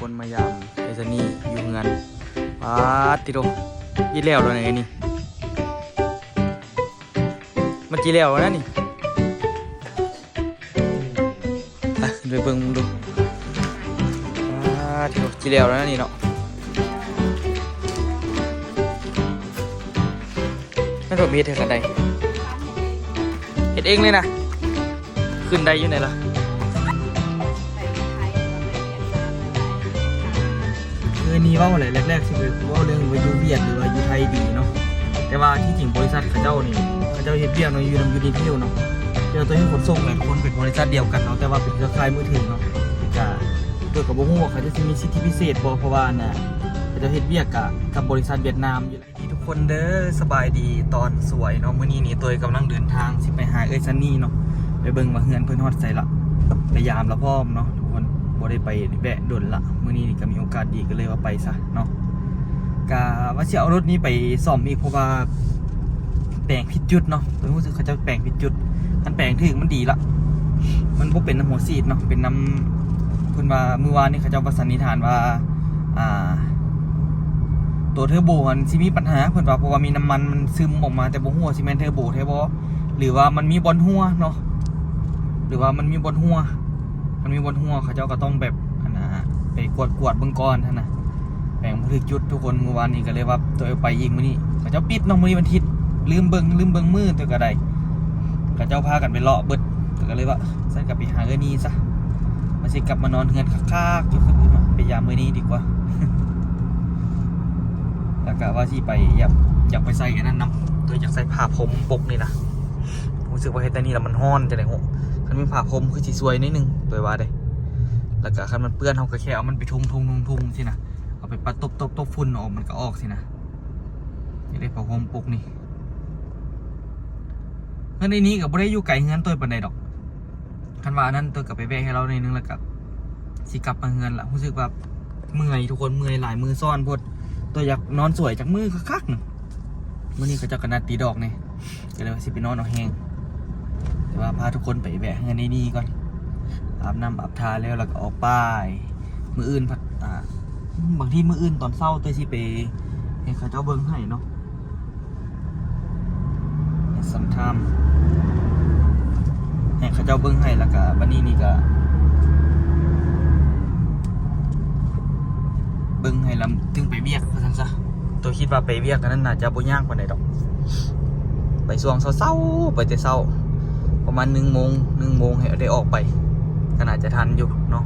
ຄົນມາຢາມໄອ້ຊະນີຢູ່ເຮືອນ. ປາດຕິໂທ ອີກແລ້ວເນາະນີ້ ມັນຊິແລ້ວແລ້ວນະນີ້. ໄປ ຂຶ້ນໄປເບິ່ງເບິ່ງດູ. ປາດຕິໂທ ຊິແລ້ວແລ້ວນະນີ້ເນາະ. ແມ່ນບໍ່ມີເຮັດໃຫ້ກັນໄດ້ ເຮັດເອງເລີຍນະ. ຂຶ້ນໄດ້ຢູ່ໃດລະ? ຄືນີ້ເວົ້າແຫຼະ ແລກໆຊິໄປເວົ້າເລື່ອງວ່າຢູ່ຫວຽດ ຫຼືວ່າຢູ່ໄທດີເນາະ. ແຕ່ວ່າທີ່ຈິງບໍລິສັດເຂົາເຈົ້ານີ້ ເຂົາເຈົ້າເຮັດວຽກເນາະ ຢູ່ນຳຢູນິດຮິວເນາະ. ແຕ່ວ່າໂຕເຮັດຂົນສົ່ງແຫຼະ ທຸກຄົນເປັນບໍລິສັດດຽວກັນເນາະ ແຕ່ວ່າເປັນເຄືອຂ່າຍມືຖືເນາະ. ກະ ໂດຍກະບໍ່ຮູ້ວ່າເຂົາເຈົ້າຊິມີສິດທິພິເສດບໍ່ ເພາະວ່າອັນນ່າ ເຂົາເຈົ້າເຮັດວຽກກະກັບບໍລິສັດຫວຽດນາມຢູ່ແຫຼະ. ດີທຸກຄົນເດີ ສະບາຍດີຕອນສວຍເນາະ. ມື້ນີ້ນີ້ ໂຕຍກຳລັງເດີນທາງຊິໄປຫາເອື້ອຍຊັນນີເນາະ ໄປເບິ່ງວ່າເຮືອນເພິ່ນຮອດໃສລະ ໄປຢາມລາວພ້ອມເນາະທຸກຄົນ. ບໍ່ໄດ້ໄປແວະດົນລະ ມື້ນີ້ນີ້ກະມີໂອກາດດີ ກະເລີຍວ່າໄປຊະເນາະ. ກະວ່າຊິເອົາລົດນີ້ໄປສ້ອມອີກ ເພາະວ່າແປງຜິດຈຸດເນາະ. ໂຕຍຮູ້ສຶກເຂົາເຈົ້າແປງຜິດຈຸດ ຄັນແປງຖືກມັນດີລະ. ມັນບໍ່ເປັນນຳຫົວສີດເນາະ ເປັນນຳ ເພິ່ນວ່າມື້ວານນີ້ເຂົາເຈົ້າກໍສັນນິຖານວ່າ ອ່າ ໂຕເທີໂບຫັ້ນຊິມີປັນຫາ ເພິ່ນວ່າ ເພາະວ່າມີນ້ຳມັນມັນຊຶມອອກມາ ແຕ່ບໍ່ຮູ້ວ່າຊິແມ່ນເທີໂບແທ້ບໍ່ ຫຼືວ່າມັນມີບ່ອນຮົ່ວເນາະ ຫຼືວ່າມັນມີບ່ອນຮົ່ວ. ຄັນມີບ່ອນຮົ່ວ ເຂົາເຈົ້າກໍຕ້ອງແບບ ອັນນ່າ ໄປກວດ ກວດເບິ່ງກ່ອນຫັ້ນນະ. ແປງບໍ່ຖືກຈຸດທຸກຄົນ. ມື້ວານນີ້ກໍເລີຍວ່າໂຕໄປອີກ ມື້ນີ້ເຂົາເຈົ້າປິດເນາະ ມື້ນີ້ວັນທິດ ລືມເບິ່ງ ລືມເບິ່ງມື້ ໂຕກໍໄດ້ ເຂົາເຈົ້າພາກັນໄປເລາະເບິດ ໂຕກໍເລີຍວ່າ ຊັ້ນກໍໄປຫາເອື້ອຍນີຊະ ວ່າຊິກັບມານອນເຮືອນຄັກໆ ຢູ່ຄືເກົ່າເນາະ ໄປຢາມເອື້ອຍນີດີກວ່າ. ແລ້ວກໍວ່າຊິໄປ ຢາກ ຢາກໄປໃສ່ອັນນັ້ນນຳ ໂຕຢາກໃສ່ຜ້າພົມປົກນີ້ນະ. ຮູ້ສຶກວ່າເຮັດແນວນີ້ແລ້ວມັນຮ້ອນຈັ່ງໃດຮູ້ ຄັນມີຜ້າພົມຄືຊິຊ່ວຍໜ້ອຍໜຶ່ງ ໂຕວ່າເດ້. ແລ້ວກໍຄັນມັນເປື້ອນ ເຮົາກໍແຄ່ເອົາມັນໄປທຸ່ມໆໆໆ ຊີ້ນະ ເອົາໄປປັດຕົບໆໆ ຝຸ່ນອອກ ມັນກໍອອກຊີ້ນະ. ຢາກໄດ້ຜ້າຫົ່ມປົກນີ້. ເຮືອນໄອ້ນີ້ກໍບໍ່ໄດ້ຢູ່ໄກເຮືອນໂຕຍປານໃດດອກ. ຄັນວ່າອັນນັ້ນ ໂຕຍກໍໄປແວະໃຫ້ລາວໜ້ອຍໜຶ່ງ ແລ້ວກໍຊິກັບມາເຮືອນລະ. ຮູ້ສຶກວ່າເມື່ອຍທຸກຄົນ ເມື່ອຍຫຼາຍມື້ຊ້ອນໂພດ. ໂຕຍຢາກນອນສວຍຈັກມື້ຄັກໆ ນະ. ມື້ນີ້ເຂົາເຈົ້າກໍນັດຕີດອກແດ່ ກໍເລີຍວ່າຊິໄປນອນເອົາແຮງ. ແຕ່ວ່າພາທຸກຄົນໄປແວະເຮືອນໄອ້ນີ້ກ່ອນ ອາບນ້ຳອາບທ່າແລ້ວ ແລ້ວກໍອອກໄປ. ມື້ອື່ນພັດ ອ່າ ບາງທີມື້ອື່ນຕອນເຊົ້າ ໂຕຍຊິໄປໃຫ້ເຂົາເຈົ້າເບິ່ງໃຫ້ເນາະ. Sometime ໃຫ້ເຂົາເຈົ້າເບິ່ງໃຫ້ ແລ້ວກະບັດນີ້ນີ້ກະເບິ່ງໃຫ້ລະຈຶ່ງໄປວຽກ ວ່າຊັ້ນຊະ. ໂຕຍຄິດວ່າໄປວຽກອັນນັ້ນໜ້າຈະບໍ່ຍາກປານໃດດອກ ໄປຊ່ວງເຊົ້າໆ ໄປແຕ່ເຊົ້າ ປະມານໜຶ່ງໂມງ ໜຶ່ງໂມງໃຫ້ໄດ້ອອກໄປ ກໍໜ້າຈະທັນຢູ່ເນາະ.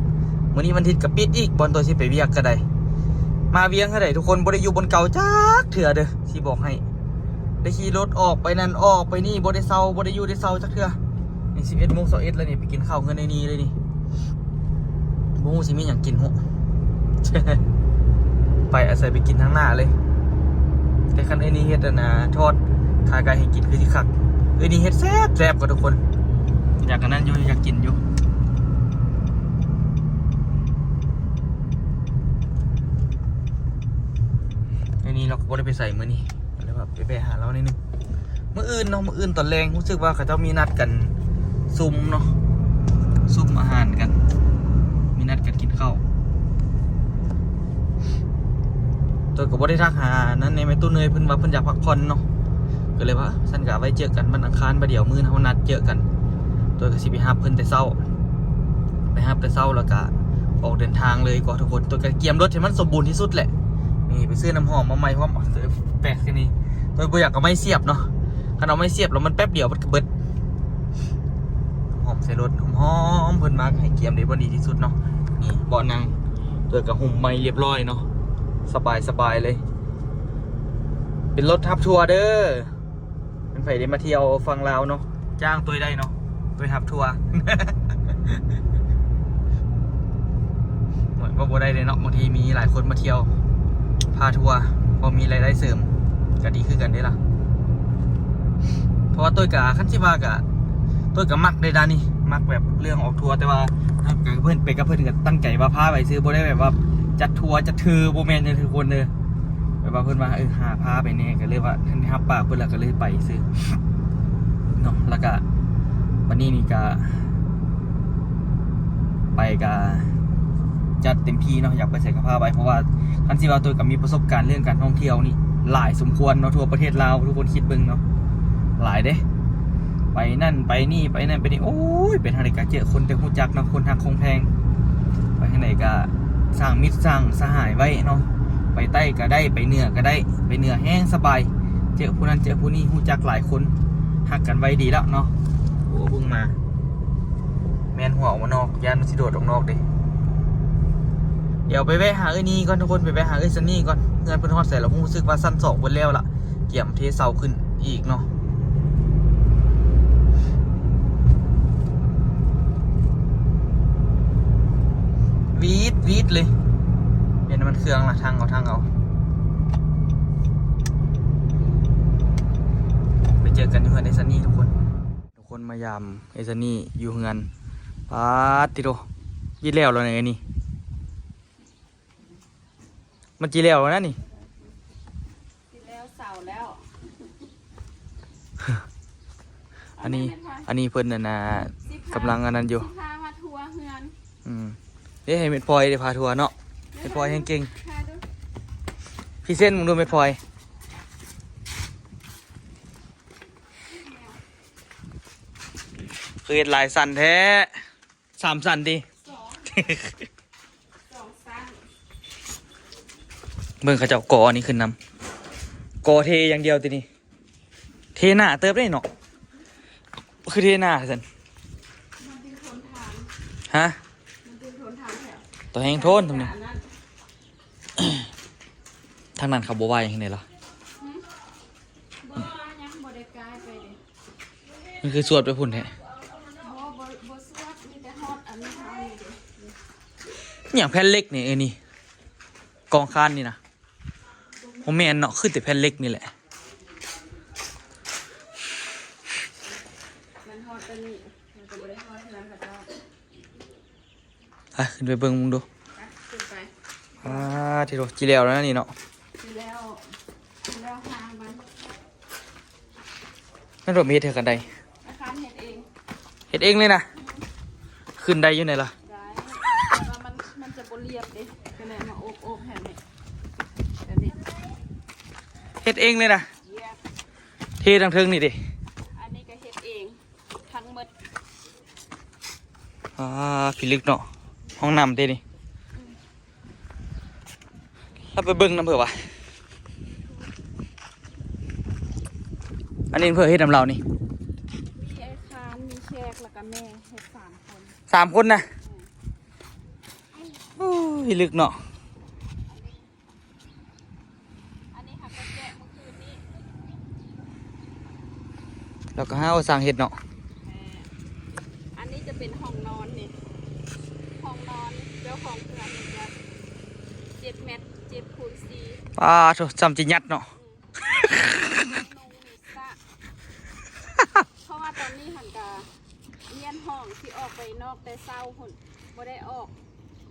ມື້ນີ້ວັນທິດກໍປິດອີກ ບ່ອນໂຕຍຊິໄປວຽກກໍໄດ້. ມາວຽງເທົ່າໃດທຸກຄົນ ບໍ່ໄດ້ຢູ່ບ່ອນເກົ່າຈັກເທື່ອເດີ ຊິບອກໃຫ້. ໄດ້ຂີ່ລົດອອກໄປນັ້ນອອກໄປນີ້ ບໍ່ໄດ້ເຊົາ ບໍ່ໄດ້ຢູ່ໄດ້ເຊົາຈັກເທື່ອ. ນີ້ສິບເອັດໂມງຊາວເອັດແລ້ວນີ້ ໄປກິນເຂົ້າເຮືອນໄອ້ນີ້ເລີຍນີ້. ບໍ່ຮູ້ຊິມີຫຍັງກິນຮູ້ ໄປອາໄສໄປກິນທາງໜ້າເລີຍ. ແຕ່ຄັນໄອ້ນີ້ເຮັດອັນນ່າ ທອດຂາໄກ່ໃຫ້ກິນຄືຊິຄັກ. ໄອ້ນີ້ເຮັດແຊບໆ ກວ່າທຸກຄົນ. ຢາກອັນນັ້ນຢູ່ ຢາກກິນຢູ່. ໄອ້ນີ້ລາວກໍບໍ່ໄດ້ໄປໃສມື້ນີ້. ກໍເລີຍວ່າໄປແວະຫາລາວໜ້ອຍໜຶ່ງ. ມື້ອື່ນເນາະ ມື້ອື່ນຕອນແລງ ຮູ້ສຶກວ່າເຂົາເຈົ້າມີນັດກັນຊຸມເນາະ ຊຸມອາຫານກັນ ມີນັດກັນກິນເຂົ້າ. ໂຕຍກໍບໍ່ໄດ້ທັກຫານັ້ນແດ່ ແມ່ຕູ້ເນີຍ ເພິ່ນວ່າເພິ່ນຢາກພັກຜ່ອນເນາະ. ກໍເລີຍວ່າ ຊັ້ນກໍໄວ້ເຈີກັນວັນອັງຄານ ບາດດຽວມື້ເຮົານັດເຈີກັນ. ໂຕຍກໍຊິໄປຮັບເພິ່ນແຕ່ເຊົ້າ ໄປຮັບແຕ່ເຊົ້າ ແລ້ວກໍອອກເດີນທາງເລີຍກໍທຸກຄົນ. ໂຕຍກໍກຽມລົດໃຫ້ມັນສົມບູນທີ່ສຸດແຫຼະ. ນີ້ໄປຊື້ນ້ຳຫອມມາໃໝ່ພ້ອມ ເອົາໃສ່ແປັກທີ່ນີ້. ໂຕຍບໍ່ຢາກເອົາໄມ້ສຽບເນາະ ຄັນເອົາໄມ້ສຽບແລ້ວມັນແປັບດຽວມັນກໍເບິດ. ຫອມໃສ່ລົດ ຫອມໆ ເພິ່ນມາໃຫ້ກຽມເດ້ ບໍ່ດີທີ່ສຸດເນາະ. ນີ້ເບາະນັ່ງ ໂຕຍກໍຫຸ້ມໃໝ່ລຽບຮ້ອຍເນາະ ສະບາຍໆ ເລີຍ. ເປັນລົດຮັບທົວເດີ. ຄັນໃຜໄດ້ມາທ່ຽວຝັ່ງລາວເນາະ ຈ້າງໂຕຍໄດ້ເນາະ ໂຕຍຮັບທົວ. ໂອ້ຍ ເວົ້າບໍ່ໄດ້ເດ້ເນາະ ບາງທີມີຫຼາຍຄົນມາທ່ຽວ ພາທົວ ພໍມີລາຍໄດ້ເສີມ ກໍດີຄືກັນເດ້ລະ. ເພາະວ່າໂຕຍກະ ຄັນຊິວ່າກະ ໂຕຍກະມັກເດ້ດ້ານນີ້ ມັກແບບເລື່ອງອອກທົວ ແຕ່ວ່າ ເພິ່ນ ໄປກັບເພິ່ນກະຕັ້ງໃຈວ່າພາໄປຊື່ ບໍ່ໄດ້ແບບວ່າຈັດທົວຈັດເທີ ບໍ່ແມ່ນເດີທຸກຄົນເດີ. ແບບວ່າເພິ່ນວ່າ ເອີ ຫາພາໄປແດ່ ກໍເລີຍວ່າ ຮັບປາກເພິ່ນແລ້ວ ກໍເລີຍໄປຊື່ເນາະ. ແລ້ວກະ ບັດນີ້ນີ້ກະ ໄປກະ ຈັດເຕັມທີ່ເນາະ ຢາກໄປໃສກໍພາໄປ ເພາະວ່າຄັນຊິວ່າໂຕກໍມີປະສົບການເລື່ອງການທ່ອງທ່ຽວນີ້ຫຼາຍສົມຄວນເນາະ ທົ່ວປະເທດລາວ ທຸກຄົນຄິດເບິ່ງເນາະ ຫຼາຍເດ້ ໄປນັ້ນໄປນີ້ ໄປນັ້ນໄປນີ້ ໂອ້ຍ ໄປທາງໃດກໍເຈີຄົນທີ່ຮູ້ຈັກເນາະ ຄົນຮັກຄົນແພງ ໄປທາງໃດກໍສ້າງມິດສ້າງສະຫາຍໄວ້ເນາະ ໄປໃຕ້ກໍໄດ້ ໄປເໜືອກໍໄດ້ ໄປເໜືອແຮງສະບາຍ ເຈີຜູ້ນັ້ນເຈີຜູ້ນີ້ ຮູ້ຈັກຫຼາຍຄົນ ຮັກກັນໄວດີແລ້ວເນາະ ໂອ້ ເບິ່ງມາ ແມ່ນຫົວອອກມານອກ ຢ້ານມັນຊິໂດດອອກນອກເດ້. ດຽວໄປແວະຫາເອື້ອຍນີ້ກ່ອນທຸກຄົນ ໄປແວະຫາເອື້ອຍຊັນນີ້ກ່ອນ ເຮືອນເພິ່ນຮອດໃສລະ ຮູ້ສຶກວ່າຊັ້ນສອງເພິ່ນແລ້ວລະ ກຽມເທເສົາຂຶ້ນອີກເນາະ. ຫວີດຫວີດເລີຍ ເປັນນ້ຳມັນເຄື່ອງລະ ຖັງເອົາ ຖັງເອົາ. ໄປເຈີກັນຢູ່ເຮືອນເອື້ອຍຊັນນີ້ທຸກຄົນ. ທຸກຄົນມາຢາມເອື້ອຍຊັນນີ້ຢູ່ເຮືອນ. ປາດຕິໂທ ຈີ່ແລ້ວແລ້ວນີ້ ມັນຈີ່ແລ້ວແລ້ວນະນີ້ ຈີ່ແລ້ວເສົາແລ້ວ. ອັນນີ້ ອັນນີ້ເພິ່ນອັນນ່າ ກຳລັງອັນນັ້ນຢູ່ ຊິພາມາທົວເຮືອນ. ອືມ ເດ້ ໃຫ້ແມ່ພອຍໄດ້ພາທົວເນາະ ແມ່ພອຍແຮງເກັ່ງ. ພຣີເຊັນເບິ່ງດູແມ່ພອຍ. ຄືເຮັດຫຼາຍຊັ້ນແທ້ ສາມຊັ້ນຕິ? ສອງ ສອງຊັ້ນ. ເບິ່ງເຂົາເຈົ້າກໍ່ອັນນີ້ຂຶ້ນນຳ ກໍ່ເທຢ່າງດຽວຕິນີ້ ເທໜ້າເຕີບເດ້ເນາະ ຄືເທໜ້າຊັ້ນ ມັນຈຶ່ງທົນທານ. ຮະ? ມັນຈຶ່ງທົນທານແທ້ ໂຕແຮງທົນ ອັນນັ້ນ ທາງນັ້ນເຂົາບໍ່ວ່າຫຍັງໃດລະ? ຫຶ? ບໍ່ວ່າຫຍັງ ບໍ່ໄດ້ກາຍໄປເດ້. ມັນຄືສວດໄປພຸ້ນແທ້? ບໍ່ ບໍ່ ບໍ່ສວດ ມີແຕ່ຮອດອັນນີ້ເທົ່ານີ້ເດ້. ອີ່ຫຍັງແຜ່ນເຫຼັກນີ້? ເອີ ນີ້ ກອງຄານນີ້ນະ? ບໍ່ແມ່ນເນາະ ຄືແຕ່ແຜ່ນເຫຼັກນີ້ແຫຼະ. ມັນຮອດແຕ່ນີ້ ມັນກໍບໍ່ໄດ້ຮອດເຮືອນເຂົາເຈົ້າ. ອ່ະ ຂຶ້ນໄປເບິ່ງເບິ່ງດູ. ໄປ ຂຶ້ນໄປ. ອ່າ ທີ່ໂດ ຈີ່ແລ້ວແລ້ວນີ້ເນາະ ຈີ່ແລ້ວ ຈີ່ແລ້ວຫາງມັນ. ແມ່ນບໍ່ມີເຮັດເທື່ອກັນໄດ? ອາຄານເຮັດເອງ ເຮັດເອງເລີຍນະ? ອືມ ຂຶ້ນໄດ້ຢູ່ໃນລະ? ໄດ້ ແຕ່ວ່າມັນ ມັນຈະບໍ່ລຽບເດ້ ກໍເລີຍມາໂອບໆ ແບບນີ້ ແບບນີ້. ເຮັດເອງເລີຍນະ? Yes. ເທທາງເທິງນີ້ເດ້? ອັນນີ້ກໍເຮັດເອງ ທັງໝົດ. ອ່າ ພິລຶກເນາະ ຫ້ອງນ້ຳເດ້ນີ້. ອືມ ລາວໄປເບິ່ງນຳເພິ່ນວ່າ ອັນນີ້ເພິ່ນເຮັດນຳລາວນີ້ ມີອ້າຍຄານ ມີແຂກ ແລ້ວກໍແມ່ ເຮັດສາມຄົນ ສາມຄົນນະ. ອືມ ໂອ້ຍ ພິລຶກເນາະ. ອັນນີ້ຫາກໍແກະມື້ຄືນນີ້ ແລ້ວກໍຫາວ່າຊ່າງເຮັດເນາະ. ແມ່ນ ອັນນີ້ຈະເປັນຫ້ອງນອນນີ້ ຫ້ອງນອນເຈົ້າຂອງເຮືອນນີ້ຈະເຈັດແມັດ ເຈັດຄູນສີ່. ປາໂທ ຊ່ຳຈິຍັດເນາະ. ອືມ ນຸ່ງນີ້ສະ ເພາະວ່າຕອນນີ້ຫັ້ນກະ ມ້ຽນຫ້ອງ ຊິອອກໄປນອກແຕ່ເຊົ້າພຸ້ນ ບໍ່ໄດ້ອອກ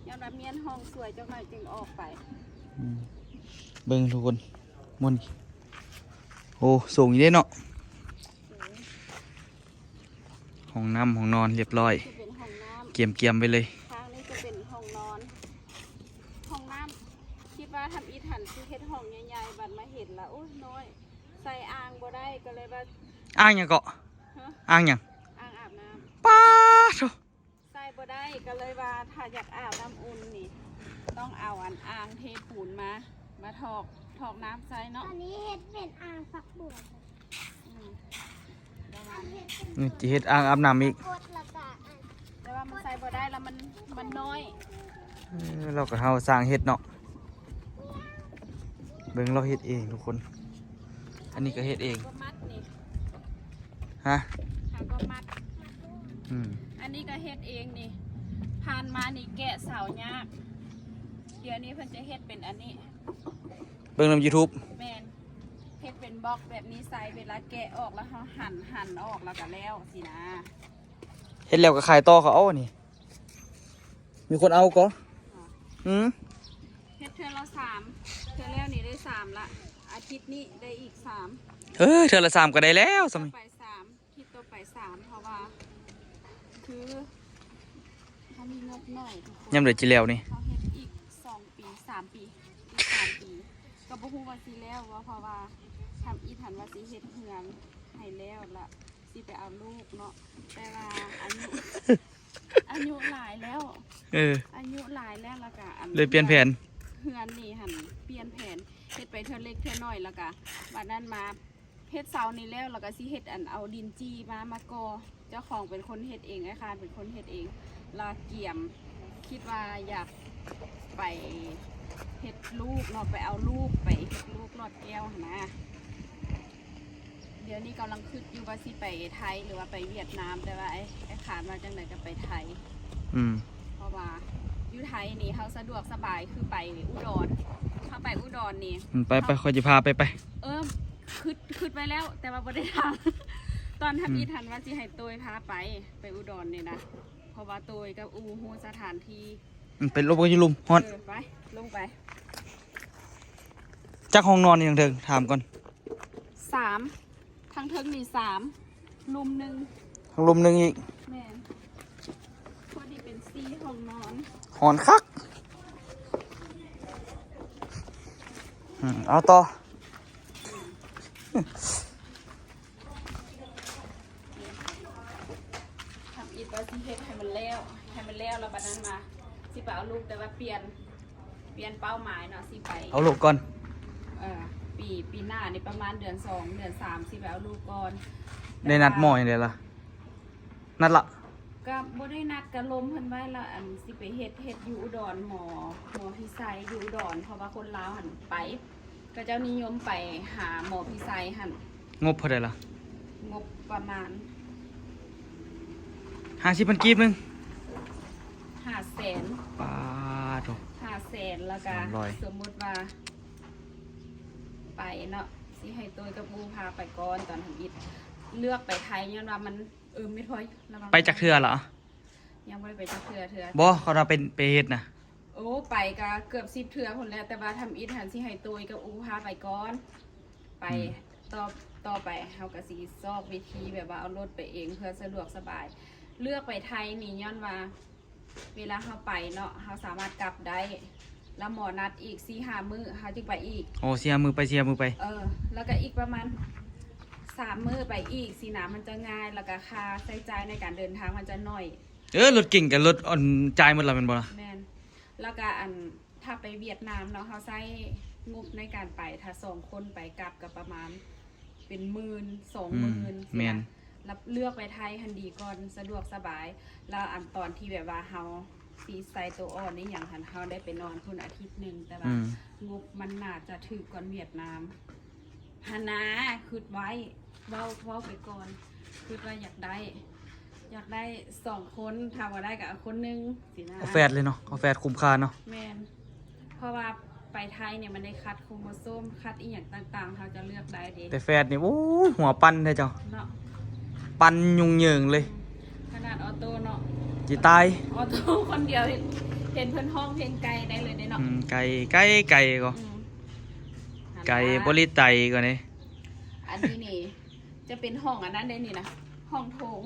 ຍ້ອນວ່າມ້ຽນຫ້ອງສວຍຈັກໜ້ອຍຈຶ່ງອອກໄປ. ອືມ ເບິ່ງທຸກຄົນ ໝົດນີ້ ໂອ້ ສູງຢູ່ເດ້ເນາະ. ຫ້ອງນ້ຳ ຫ້ອງນອນ ຮຽບຮ້ອຍ ຈະເປັນຫ້ອງນ້ຳ ກຽມໆໄວ້ເລີຍ. ທາງນີ້ຈະເປັນຫ້ອງນອນ ຫ້ອງນ້ຳ. ຄິດວ່າທຳອິດຫັ້ນຊິເຮັດຫ້ອງໃຫຍ່ໆ ບັດມາເຫັນລະ ໂອ້ຍ ນ້ອຍ ໃສ່ອ່າງບໍ່ໄດ້ ກໍເລີຍວ່າ ອ່າງຫຍັງເກາະ? ຮະ? ອ່າງຫຍັງ? ອ່າງອາບນ້ຳ. ປາໂທ ໃສ່ບໍ່ໄດ້ ກໍເລີຍວ່າຖ້າຢາກອາບນ້ຳອຸ່ນນີ້ ຕ້ອງເອົາອັນອ່າງເທປູນມາ ມາຖອກ ຖອກນ້ຳໃສ່ເນາະ. ອັນນີ້ເຮັດເປັນອ່າງຝັກບົວ. ອືມ ປະມານນີ້ ອືມ ຊິເຮັດອ່າງອາບນ້ຳອີກ ກົດແລ້ວກະອັນ ແຕ່ວ່າມັນໃສ່ບໍ່ໄດ້ລະ ມັນ ມັນນ້ອຍ. ເອີ ລາວກໍເຮົາຊ່າງເຮັດເນາະ. ເບິ່ງລາວເຮັດເອງທຸກຄົນ ອັນນີ້ກໍເຮັດເອງ. ຫາກໍມັດນີ້ ຮະ? ຫາກໍມັດ. ອືມ ອັນນີ້ກໍເຮັດເອງນີ້ ຜ່ານມານີ້ແກະເສົາຍາກ ດຽວນີ້ເພິ່ນຈະເຮັດເປັນອັນນີ້ ເບິ່ງນຳຢູທູບ. ແມ່ນ ເຮັດເປັນບລັອກແບບນີ້ໃສ່ ເວລາແກະອອກແລ້ວເຮົາຫັນ ຫັນອອກແລ້ວກໍແລ້ວຊີ້ນະ. ເຮັດແລ້ວກໍຂາຍຕໍ່ເຂົາເອົານີ້ ມີຄົນເອົາກໍ. ອືມ ເຮັດເທື່ອລະສາມ ເທື່ອແລ້ວນີ້ໄດ້ສາມລະ ອາທິດນີ້ໄດ້ອີກສາມ. ເອີ ເທື່ອລະສາມກໍໄດ້ແລ້ວຊ່ຳນີ້ ໄປສາມ ຄລິບຕໍ່ໄປສາມ ເພາະວ່າຄືເຮົາມີງົບໜ້ອຍ ຍາມໃດຊິແລ້ວນີ້ ເຮົາເຮັດ ສາມປີ ອີກສາມປີ ກໍບໍ່ຮູ້ວ່າຊິແລ້ວບໍ່ ເພາະວ່າທຳອິດຫັ້ນວ່າຊິເຮັດເຮືອນໃຫ້ແລ້ວ ລະຊິໄປເອົາລູກເນາະ ແຕ່ວ່າອາຍຸ ອາຍຸຫຼາຍແລ້ວ ເອີ ອາຍຸຫຼາຍແລ້ວ ລະກະອັນ ເລີຍປ່ຽນແຜນ ເຮືອນນີ້ຫັ້ນປ່ຽນແຜນ ເຮັດໄປເທື່ອເລັກເທື່ອນ້ອຍ ລະກະບາດນັ້ນມາ ເຮັດເສົານີ້ແລ້ວ ລະກະຊິເຮັດອັນເອົາດິນຈີ່ມາ ມາກໍ່ ເຈົ້າຂອງເປັນຄົນເຮັດເອງ ອ້າຍຄານເປັນຄົນເຮັດເອງ ລະກຽມຄິດວ່າຢາກໄປເຮັດລູກເນາະ ໄປເອົາລູກ ໄປເຮັດລູກລອດແກ້ວຫັ້ນນະ ດຽວນີ້ກຳລັງຄິດຢູ່ວ່າຊິໄປໄທ ຫຼືວ່າໄປຫວຽດນາມ ແຕ່ວ່າອ້າຍ ອ້າຍຄານວ່າຈັ່ງໃດກໍໄປໄທ ອືມ ເພາະວ່າຢູ່ໄທນີ້ເຮົາສະດວກສະບາຍ ຄືໄປອຸດອນ ເຮົາໄປອຸດອນນີ້ ອືມ ໄປ ໄປ ຂ້ອຍຊິພາໄປ ໄປ ເອີ ຄິດ ຄິດໄວ້ແລ້ວ ແຕ່ວ່າບໍ່ໄດ້ທຳ ຕອນທຳອິດຫັ້ນວ່າຊິໃຫ້ໂຕຍພາໄປ ໄປອຸດອນນີ້ນະ ເພາະວ່າໂຕຍກັບອູຮູ້ສະຖານທີ່ ອືມ ໄປຫຼົບກັນຢູ່ລຸ່ມ ຮ້ອນ ເອີ ໄປ ລົງໄປ ຈັກຫ້ອງນອນນີ້ທາງເທິງ ຖາມກ່ອນ ສາມ ທາງເທິງນີ້ສາມ ລຸ່ມໜຶ່ງ ທາງລຸ່ມໜຶ່ງອີກ ແມ່ນ ພໍດີເປັນສີ່ຫ້ອງນອນ ຮ້ອນຄັກ ອືມ ເອົາຕໍ່ ທຳອິດວ່າຊິເຮັດໃຫ້ມັນແລ້ວ ໃຫ້ມັນແລ້ວ ແລ້ວບາດນັ້ນມາຊິໄປເອົາລູກ ແຕ່ວ່າປ່ຽນ ປ່ຽນເປົ້າໝາຍເນາະ ຊິໄປເອົາລູກກ່ອນ ເອີ ປີ ປີໜ້ານີ້ປະມານເດືອນສອງ ເດືອນສາມ ຊິໄປເອົາລູກກ່ອນ ໄດ້ນັດໝໍຫຍັງແດ່ລະ? ນັດລະ ກໍບໍ່ໄດ້ນັດ ກໍລົມເພິ່ນໄວ້ລະ ອັນຊິໄປເຮັດ ເຮັດຢູ່ອຸດອນ ໝໍ ໝໍພິໄຊຢູ່ອຸດອນ ເພາະວ່າຄົນລາວຫັ້ນໄປ ເຂົາເຈົ້ານິຍົມໄປຫາໝໍພິໄຊຫັ້ນ ງົບເທົ່າໃດລະ? ງົບປະມານ ຫ້າສິບພັນກີບໜຶ່ງ ຫ້າແສນ ປາໂທ້ ຫ້າແສນ ແລ້ວກະ ສາມຮ້ອຍ ສົມມຸດວ່າໄປເນາະ ຊິໃຫ້ໂຕຍກັບອູພາໄປກ່ອນ ຕອນທຳອິດເລືອກໄປໄທ ຍ້ອນວ່າມັນ ເອີ ແມ່ນພອຍ ໄປຈັກເທື່ອລະ? ຍັງບໍ່ໄດ້ໄປຈັກເທື່ອ ເທື່ອ ບໍ່ ເຂົາວ່າໄປ ໄປເຮັດນະ ໂອ້ ໄປກະເກືອບສິບເທື່ອພຸ້ນແຫຼະ ແຕ່ວ່າທຳອິດຫັ້ນຊິໃຫ້ໂຕຍກັບອູພາໄປກ່ອນ ໄປ ອືມ ຕໍ່ ຕໍ່ໄປເຮົາກະຊິຊອກວິທີແບບວ່າເອົາລົດໄປເອງ ເພື່ອສະດວກສະບາຍ ເລືອກໄປໄທນີ້ຍ້ອນວ່າ ເວລາເຮົາໄປເນາະ ເຮົາສາມາດກັບໄດ້ ລະໝໍນັດອີກສີ່ຫ້າມື້ ເຮົາຈຶ່ງໄປອີກ ໂອ້ ສີ່ຫ້າມື້ໄປ ສີ່ຫ້າມື້ໄປ ເອີ ລະກະອີກປະມານສາມມື້ໄປອີກ ຊີ້ນະ ມັນຈະງ່າຍ ລະກະຄ່າໃຊ້ຈ່າຍໃນການເດີນທາງມັນຈະໜ້ອຍ ເອີ ລົດເກັງກັບລົດ ອັນ ຈ່າຍໝົດລະແມ່ນບໍ່ລະ? ແມ່ນ ລະກະ ອັນ ຖ້າໄປຫວຽດນາມເນາະ ເຮົາໃຊ້ງົບໃນການໄປ ຖ້າສອງຄົນໄປກັບກະປະມານເປັນໝື່ນ ສອງໝື່ນ ອືມ ຊີ້ນະ ແມ່ນ ລະເລືອກໄປໄທຫັ້ນດີກ່ອນ ສະດວກສະບາຍ ລະອັນຕອນທີ່ແບບວ່າເຮົາຊິໃສ່ໂຕອ່ອນອີ່ຫຍັງຫັ້ນ ເຮົາໄດ້ໄປນອນພຸ້ນອາທິດໜຶ່ງ ແຕ່ວ່າ ອືມ ງົບມັນໜ້າຈະຖືກກວ່າຫວຽດນາມຫັ້ນນາ ຄິດໄວ້ ເວົ້າ ເວົ້າໄປກ່ອນ ຄິດວ່າຢາກໄດ້ ຢາກໄດ້ສອງຄົນ ຖ້າບໍ່ໄດ້ກະເອົາຄົນໜຶ່ງຊີ້ນະ ເອົາແຝດເລີຍເນາະ ເອົາແຝດຄຸ້ມຄ່າເນາະ ແມ່ນ ເພາະວ່າໄປໄທນີ້ມັນໄດ້ຄັດໂຄໂມໂຊມ ຄັດອີ່ຫຍັງຕ່າງໆ ເຮົາຈະເລືອກໄດ້ເດ້ ແຕ່ແຝດນີ້ ໂອ້ຍ ຫົວປັ່ນແທ້ເຈົ້າເນາະ ປັ່ນຫຍຸ້ງເຫຍິງເລີຍ ຂະໜາດອໍໂຕ້ເນາະ ຊິຕາຍ ອໍໂຕ້ຄົນດຽວເຫັນ ເຫັນເພິ່ນຮ້ອງເພງໄກໄດ້ເລີຍເດ້ເນາະ ອືມ ໄກ ໄກ ໄກກໍ ອືມ ໄກ ຫັ້ນລະ ບໍລິໄຕກໍນີ້ ອັນນີ້ນີ້ຈະເປັນຫ້ອງອັນນັ້ນເດ້ນີ້ນະ ຫ້ອງໂຖງ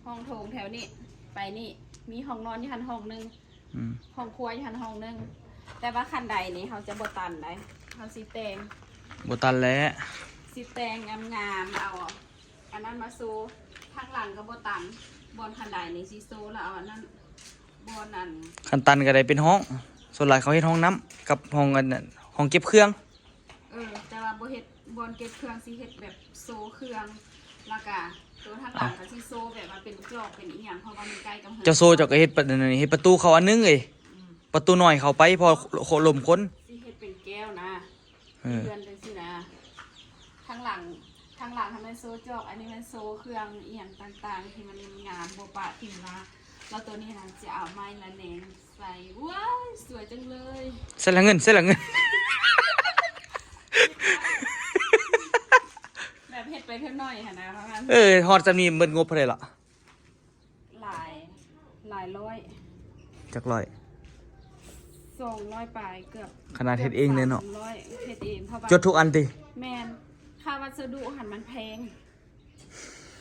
ຫ້ອງໂຖງແຖວນີ້ ໄປນີ້ ມີຫ້ອງນອນຢູ່ຫັ້ນຫ້ອງໜຶ່ງ ອືມ ຫ້ອງຄົວຢູ່ຫັ້ນຫ້ອງໜຶ່ງ ແຕ່ວ່າຂັ້ນໄດນີ້ເຮົາຈະບໍ່ຕັນໃດ ເຮົາຊິແຕ່ງ ບໍ່ຕັນແຫຼະ ຊິແຕ່ງງາມໆ ເອົາອັນນັ້ນມາໂຊ ທາງຫຼັງກະບໍ່ຕັນ ບ່ອນຂັ້ນໄດນີ້ຊິໂຊ ລະເອົາອັນນັ້ນ ບ່ອນອັນ ຄັນຕັນກະໄດ້ເປັນຫ້ອງ ສ່ວນຫຼາຍເຂົາເຮັດຫ້ອງນ້ຳ ກັບຫ້ອງອັນນັ້ນ ຫ້ອງເກັບເຄື່ອງ ເອີ ແຕ່ວ່າບໍ່ເຮັດບ່ອນເກັບເຄື່ອງ ຊິເຮັດແບບໂຊເຄື່ອງ ລະກະໂຕທາງຫຼັງກະຊິໂຊແບບວ່າເປັນຈອກເປັນອີ່ຫຍັງ ເພາະວ່າມັນໃກ້ກັບເຮືອນ ເຈົ້າໂຊເຈົ້າກະເຮັດປະ ເຮັດປະຕູເຂົ້າອັນໜຶ່ງເອີຍ ອືມ ປະຕູນ້ອຍເຂົ້າໄປ ພໍ ອືມ ລົມຄົນ ຊິເຮັດເປັນແກ້ວນະ ເອີ ເຮືອນຈັ່ງຊີ້ນະ ທາງຫຼັງ ທາງຫຼັງຫັ້ນແມ່ນໂຊຈອກ ອັນນີ້ແມ່ນໂຊເຄື່ອງອີ່ຫຍັງຕ່າງໆ ທີ່ມັນງາມ ບໍ່ປະຖິ້ມລະ ລະໂຕນີ້ຫັ້ນຊິເອົາໄມ້ລະແນງ ໃສ່ ວ້າຍ ສວຍຈັງເລີຍ ໃສ່ລະເງິນ ໃສ່ລະເງິນ ແບບເຮັດໄປເທື່ອໜ້ອຍຫັ້ນນະ ປະມານ ເອີ ຮອດຊ່ຳນີ້ເບິດງົບເທົ່າໃດລະ? ຫຼາຍ ຫຼາຍຮ້ອຍ ຈັກຮ້ອຍ? ສອງຮ້ອຍປາຍ ເກືອບ ຂະໜາດເຮັດເອງເລີຍເນາະ ສາມຮ້ອຍ ເຮັດເອງ ເພາະວ່າ ຈົດທຸກອັນຕິ? ແມ່ນ ຄ່າວັດສະດຸຫັ້ນມັນແພງ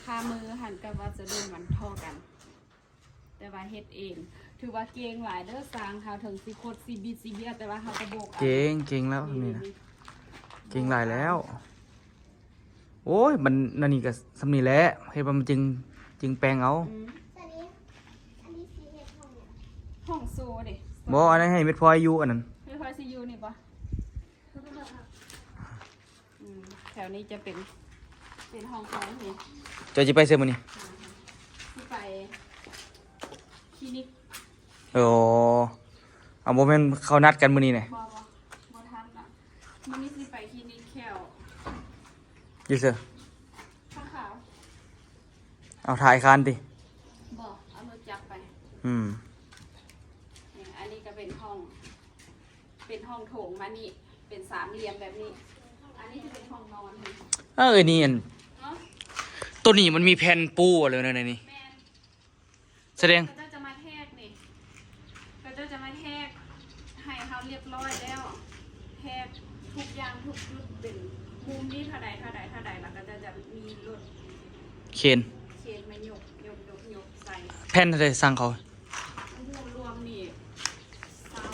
ຄ່າມືຫັ້ນກັບວັດສະດຸມັນທໍ່ກັນ. ແຕ່ວ່າເຮັດເອງ ເ ຖືວ່າເກັ່ງຫຼາຍເດີ ຊ່າງເຮົາເຖິງຊິຄົດຊິບິດຊິເບຍ ແຕ່ວ່າເຮົາກໍບໍ່ ເກັ່ງ ເກັ່ງແລ້ວ ນີ້ ນີ້ນະ ນີ້ ເກັ່ງຫຼາຍແລ້ວ. ໂອ້ຍ ມັນ ອັນນີ້ກໍສ່ຳນີ້ແຫຼະ ເຮັດວ່າມັນຈຶ່ງ ຈຶ່ງແປງເອົາ. ອືມ ອັນນີ້ ອັນນີ້ຊິເຮັດຫ້ອງຫຍັງ? ຫ້ອງໂຊເດ້. ບໍ່ ອັນນັ້ນໃຫ້ແມ່ພອຍຢູ່ ອັນນັ້ນ ແມ່ພອຍຊິຢູ່ນີ້ບໍ່? ອືມ ແຖວນີ້ຈະເປັນ ເປັນຫ້ອງຂອງນີ້. ເຈົ້າຊິໄປໃສມື້ນີ້? ຊິໄປຄລີນິກ. ໂອ້ ເອົາ ບໍ່ແມ່ນເຂົານັດກັນມື້ນີ້ນະ? ບໍ່ ບໍ່ ບໍ່ທັນລະ ມື້ນີ້ຊິໄປຄລີນິກແຂ້ວ. ຢູ່ໃສ? ຂາວໆ. ເອົາ ຖ່າຍຄານຕິ? ບໍ່ ເອົາລົດຈັກໄປ. ອືມ ນີ້ ອັນນີ້ກໍເປັນຫ້ອງ ເປັນຫ້ອງໂຖງມານີ້ ເປັນສາມຫຼ່ຽມແບບນີ້. ອັນນີ້ຈະເປັນຫ້ອງນອນ. ເອີ ນີ້ອັນ ເນາະ ໂຕນີ້ມັນມີແຜ່ນປູແລ້ວນະນີ້. ແມ່ນ ສະແດງ ເຂົາເຈົ້າຈະມາແທກນີ້ ເຂົາເຈົ້າຈະມາແທກໃຫ້ເຮົາລຽບຮ້ອຍແລ້ວ ແທກທຸກຢ່າງທຸກຈຸດ ເປັນມຸມນີ້ເທົ່າໃດ ເທົ່າໃດ ເທົ່າໃດ ແລ້ວເຂົາເຈົ້າຈະມີລົດເຄນ ເຄນມາຍົກ ຍົກ ຍົກ ຍົກໃສ່. ແຜ່ນເທົ່າໃດ ຊ່າງເຂົາ? ໂອ້ໂຫ ລວມນີ້ ຊາວ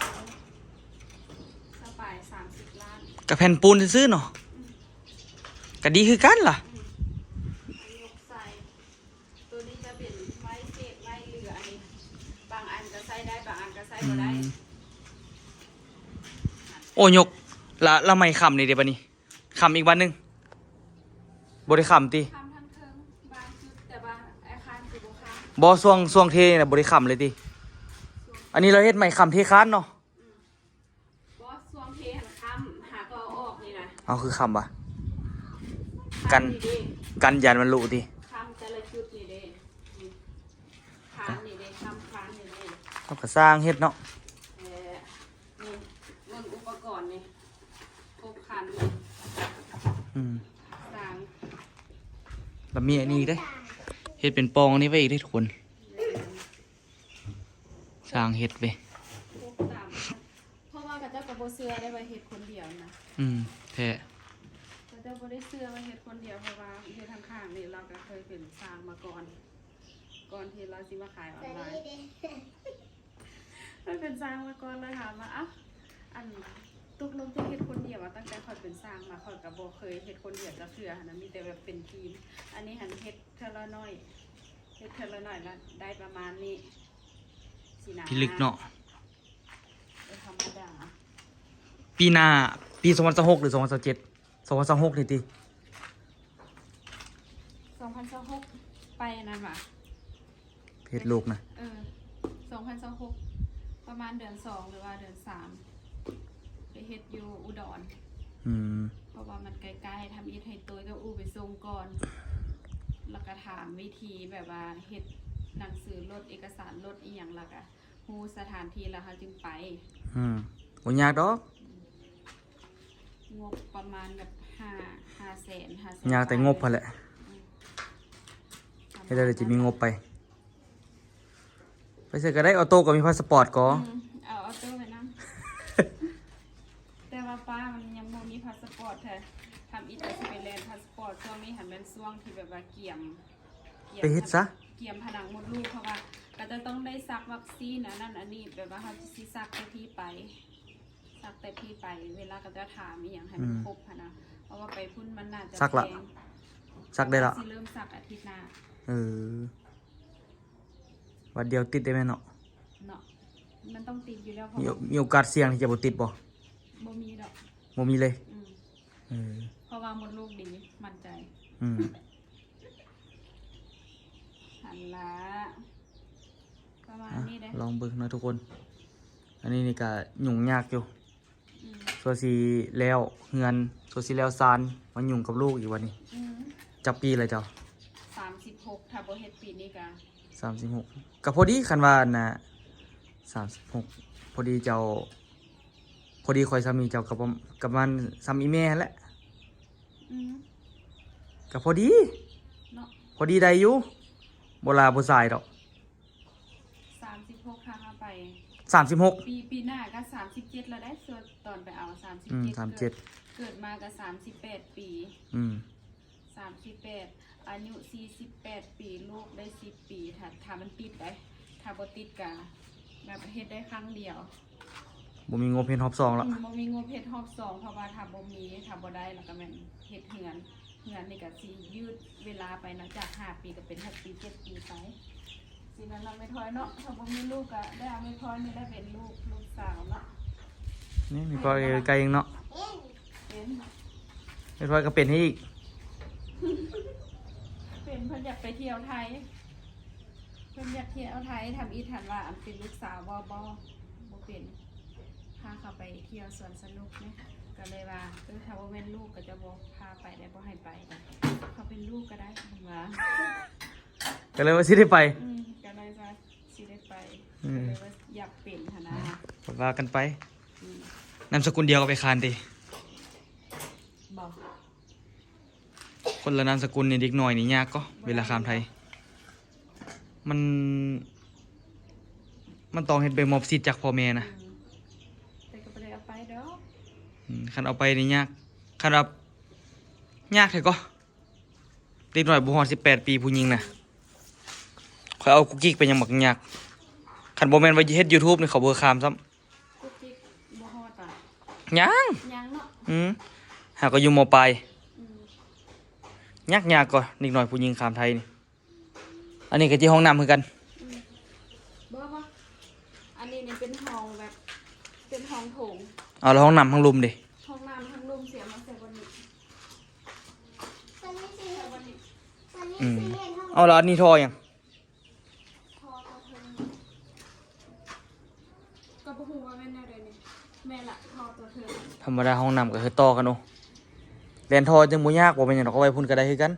ຊາວປາຍ ສາມສິບລ້ານ. ກະແຜ່ນປູນຊື່ໆເນາະ. ອືມ ກະດີຄືກັນລະ. ອືມ ຍົກໃສ່. ໂຕນີ້ຈະເປັນໄມ້ເສດໄມ້ເຫຼືອ ອັນນີ້ ບາງອັນກໍໃຊ້ໄດ້ ບາງອັນກໍໃຊ້ບໍ່ໄດ້. ອືມ ໂອ້ ຍົກ ລະ ລະໄມ້ຄ້ຳນີ້ເດ ບາດນີ້ ຄ້ຳອີກບາດໜຶ່ງ ບໍ່ໄດ້ຄ້ຳຕິ? ຄ້ຳທັງເທິງບາງຈຸດ ແຕ່ວ່າອາຄານຊິບໍ່ຄ້ຳ. ບໍ່ ຊ່ວງ ຊ່ວງເທນະ ບໍ່ໄດ້ຄ້ຳເລີຍຕິ? ອັນນີ້ລາວເຮັດໄມ້ຄ້ຳເທຄານເນາະ. ອືມ ບໍ່ ຊ່ວງເທຫັ້ນຄ້ຳ ຫາກໍເອົາອອກນີ້ນະ. ເອົາ ຄືຄ້ຳວະ? ກັນ ກັນຢ້ານມັນຫຼຸຕິ? ຄ້ຳແຕ່ລະຈຸດນີ້ເດ້ ນີ້ ຄານນີ້ເດ້ ຄ້ຳຄານນີ້ເດ້ ເຮົາກໍຊ່າງເຮັດເນາະ. ເອີ ນີ້ ເບິ່ງອຸປະກອນນີ້ ຄົບຄັນນີ້. ອືມ ຊ່າງ ລະມີອັນນີ້ອີກເດ້ ເຮັດເປັນປ່ອງອັນນີ້ໄວ້ອີກເດ້ທຸກຄົນ. ຊ່າງເຮັດເວີຍ. ເພາະວ່າເຂົາເຈົ້າກໍບໍ່ເຊື່ອໄດ້ວ່າເຮັດຄົນດຽວນະ. ອືມ ແທ້ ເຂົາເຈົ້າບໍ່ໄດ້ເຊື່ອວ່າເຮັດຄົນດຽວ ເພາະວ່າຢູ່ທາງຂ້າງນີ້ລາວກໍເຄີຍເປັນຊ່າງມາກ່ອນ ກ່ອນທີ່ລາວຊິມາຂາຍອອນລາຍ. ເຄີຍເປັນຊ່າງມາກ່ອນ ລາວຖາມວ່າ ເອົ້າ ອັນ ຕົກລົງຈະເຮັດຄົນດຽວ? ວ່າຕັ້ງແຕ່ຂ້ອຍເປັນຊ່າງມາ ຂ້ອຍກໍບໍ່ເຄີຍເຮັດຄົນດຽວຈັກເທື່ອຫັ້ນນະ ມີແຕ່ແບບເປັນທີມ. ອັນນີ້ຫັ້ນເຮັດເທື່ອລະໜ້ອຍ ເຮັດເທື່ອລະໜ້ອຍລະໄດ້ປະມານນີ້ຊີ້ນະ ພິລຶກເນາະ. ບໍ່ທຳມະດາ. ປີໜ້າ ປີສອງພັນຊາວຫົກ ຫຼື ສອງພັນຊາວເຈັດ? ສອງພັນຊາວຫົກນີ້ຕິ? ສອງພັນຊາວຫົກ ໄປອັນນັ້ນຫວາ? ເຮັດລູກນະ? ເອີ ສອງພັນຊາວຫົກ ປະມານເດືອນສອງ ຫຼືວ່າເດືອນສາມ ໄປເຮັດຢູ່ອຸດອນ. ອືມ ເພາະວ່າມັນໃກ້ໆ ທຳອິດໃຫ້ໂຕຍກັບອູ່ໄປສົ່ງກ່ອນ ແລ້ວກະຖາມວິທີແບບວ່າເຮັດໜັງສືລົດ ເອກະສານລົດອີ່ຫຍັງ ແລ້ວກະຮູ້ສະຖານທີ່ ແລ້ວເຮົາຈຶ່ງໄປ. ອືມ ບໍ່ຍາກດອກ. ງົບປະມານແບບຫ້າ ຫ້າແສນ ຫ້າແສນ ຍາກແຕ່ງົບຫັ້ນແຫຼະ. ອືມ ເຮັດໄດ້ເລີຍ ຈະມີງົບໄປ ໄປໃສກໍໄດ້. ອອໂຕ້ກໍມີພາສະປອດກໍ ອືມ ເອົາອອໂຕ້ໄປນຳ. ແຕ່ວ່າປ້າມັນຍັງບໍ່ມີພາສະປອດແທ້ ທຳອິດກໍຊິໄປແລ່ນພາສະປອດ. ຊ່ວງນີ້ຫັ້ນແມ່ນຊ່ວງທີ່ແບບວ່າກຽມ ກຽມ ໄປເຮັດຊະ ກຽມຜະໜັງມົດລູກ ເພາະວ່າກໍຈະຕ້ອງໄດ້ສັກວັກຊີນ ອັນນັ້ນອັນນີ້ ແບບວ່າເຮົາຊິສັກແຕ່ພີ້ໄປ ສັກແຕ່ພີ້ໄປ ເວລາເຂົາເຈົ້າຖາມອີ່ຫຍັງໃຫ້ມັນ ອືມ ຄົບຫັ້ນນະ ເພາະວ່າໄປພຸ້ນມັນໜ້າຈະ ສັກລະ ແພງ. ສັກໄດ້ລະ ຊິເລີ່ມສັກອາທິດໜ້າ. ເອີ ບາດດຽວຕິດໄດ້ແມ່ນເນາະ. ເນາະ ມັນຕ້ອງຕິດຢູ່ແລ້ວ ເພາະ ມີ ມີໂອກາດສ່ຽງທີ່ຈະບໍ່ຕິດບໍ່? ບໍ່ມີດອກ. ບໍ່ມີເລີຍ? ອືມ ເອີ ເພາະວ່າມົດລູກດີ ໝັ້ນໃຈ. ອືມ ຫັ້ນລະ ປະມານນີ້ເດ້ ອ່ະ ລອງເບິ່ງເນາະທຸກຄົນ. ອັນນີ້ນີ້ກະຫຍຸ້ງຍາກຢູ່. ອືມ ຊົ່ວຊິແລ້ວເຮືອນ ຊົ່ວຊິແລ້ວຊານ ມາຫຍຸ້ງກັບລູກອີກບັດນີ້. ອືມ ຈັກປີແລ້ວເຈົ້າ? ສາມສິບຫົກ ຖ້າບໍ່ເຮັດປີນີ້ກະ ສາມສິບຫົກ ກະພໍດີ. ຄັນວ່າອັນນ່າ ສາມສິບຫົກ ພໍດີເຈົ້າ ພໍດີຂ້ອຍສ່ຳນີ້ ເຈົ້າກໍປະ ກະປະມານສ່ຳອີ່ແມ່ຫັ້ນແຫຼະ. ອືມ ກະພໍດີເນາະ ພໍດີໄດ້ຢູ່ ບໍ່ຫຼາຍບໍ່ສາຍດອກ. ສາມສິບຫົກ ຖ້າເຮົາໄປ ສາມສິບຫົກ ປີ ປີໜ້າກໍສາມສິບເຈັດແລ້ວໄດ໋ ສ່ວນຕອນໄປເອົາ ສາມສິບເຈັດ ອືມ ສາມສິບເຈັດ ເກີດ ເກີດມາກໍສາມສິບແປດປີ. ອືມ ສາມສິບແປດ ອາຍຸສີ່ສິບແປດປີ ລູກໄດ້ສິບປີ ຖ້າ ຖ້າມັນຕິດໄດ໋ ຖ້າບໍ່ຕິດກະ ແບບເຮັດໄດ້ຄັ້ງດຽວ ບໍ່ມີງົບເຮັດຮອບສອງລະ. ອືມ ບໍ່ມີງົບເຮັດຮອບສອງ ເພາະວ່າຖ້າບໍ່ມີ ຖ້າບໍ່ໄດ້ ແລ້ວກໍແມ່ນເຮັດເຮືອນ ເຮືອນນີ້ກໍຊິຍືດເວລາໄປເນາະ ຈາກຫ້າປີກໍເປັນຫົກປີ ເຈັດປີໄປ ຊິນັ້ນເນາະແມ່ທອຍເນາະ. ຖ້າບໍ່ມີລູກກໍໄດ້ເອົາແມ່ທອຍນີ້ແຫຼະເປັນລູກ ລູກສາວເນາະ. ນີ້ແມ່ທອຍໃກ້ໆເອງເນາະ ເປັນ ແມ່ທອຍກໍເປັນໃຫ້ອີກ ເປັນ ເພິ່ນຢາກໄປທ່ຽວໄທ ເພິ່ນຢາກທ່ຽວໄທ ທຳອິດຫັ້ນວ່າ ອັນເປັນລູກສາວບໍ່ ບໍ່ ບໍ່ເປັນ ພາເຂົາໄປທ່ຽວສວນສະໜຸກເດ້ ກໍເລີຍວ່າ ເອີ ຖ້າບໍ່ແມ່ນລູກກໍຈະບໍ່ພາໄປໄດ້ ບໍ່ໃຫ້ໄປເດ້ ເຂົາເປັນລູກກໍໄດ້ ເພິ່ນວ່າ ກໍເລີຍວ່າຊິໄດ້ໄປ ອືມ ກໍເລີຍວ່າຊິໄດ້ໄປ ອືມ ກໍເລີຍວ່າຢາກເປັນຫັ້ນນະ ວ່າກັນໄປ ອືມ ນາມສະກຸນດຽວກັບໄອ້ຄານຕິ ບໍ່ ຄົນລະນາມສະກຸນນີ້ ເດັກນ້ອຍນີ້ຍາກກໍ ເວລາຂ້າມໄທ ມັນ ມັນຕ້ອງເຮັດໃບມອບສິດຈາກພໍ່ແມ່ນະ ອືມ ແຕ່ກໍບໍ່ໄດ້ເອົາໄປດອກ ອືມ ຄັນເອົາໄປນີ້ຍາກ ຄັນວ່າຍາກແທ້ກໍ ເດັກນ້ອຍບໍ່ຮອດສິບແປດປີຜູ້ຍິງນະ ຂ້ອຍເອົາກຸກກິກໄປຍັງບັກຍາກ ຄັນບໍ່ແມ່ນວ່າເຮັດຢູທູບນີ້ ເຂົາບໍ່ໃຫ້ຂ້າມຊ້ຳ ກຸກກິກບໍ່ຮອດຫວາ? ຍັງ ຍັງເນາະ ອືມ ຫາກໍຢູ່ ມ.ປາຍ ອືມ ຍາກໆກໍເດັກນ້ອຍຜູ້ຍິງຂ້າມໄທນີ້. ອັນນີ້ກໍຊິຫ້ອງນ້ຳຄືກັນ ອືມ ບໍ່ ບໍ່ ອັນນີ້ນີ້ເປັນຫ້ອງແບບ ເປັນຫ້ອງໂຖງ ເອົາ ແລ້ວຫ້ອງນ້ຳທາງລຸ່ມເດ? ຫ້ອງນ້ຳທາງລຸ່ມຊິເອົາມາໃສ່ບ່ອນນີ້ ໃສ່ບ່ອນນີ້ ອືມ ເອົາ ແລ້ວອັນນີ້ທໍ່ຫຍັງ? ທໍ່ຕໍ່ເທິງ ກໍບໍ່ຮູ້ວ່າແມ່ນແນວໃດນີ້ ແມ່ນລະ ທໍ່ຕໍ່ເທິງ ທຳມະດາຫ້ອງນ້ຳກໍຄືຕໍ່ກັນເນາະ ແລ່ນທໍ່ຈັ່ງບໍ່ຍາກ ບໍ່ແມ່ນຫຍັງດອກ ເອົາໄວ້ພຸ້ນກໍໄດ້ຄືກັນ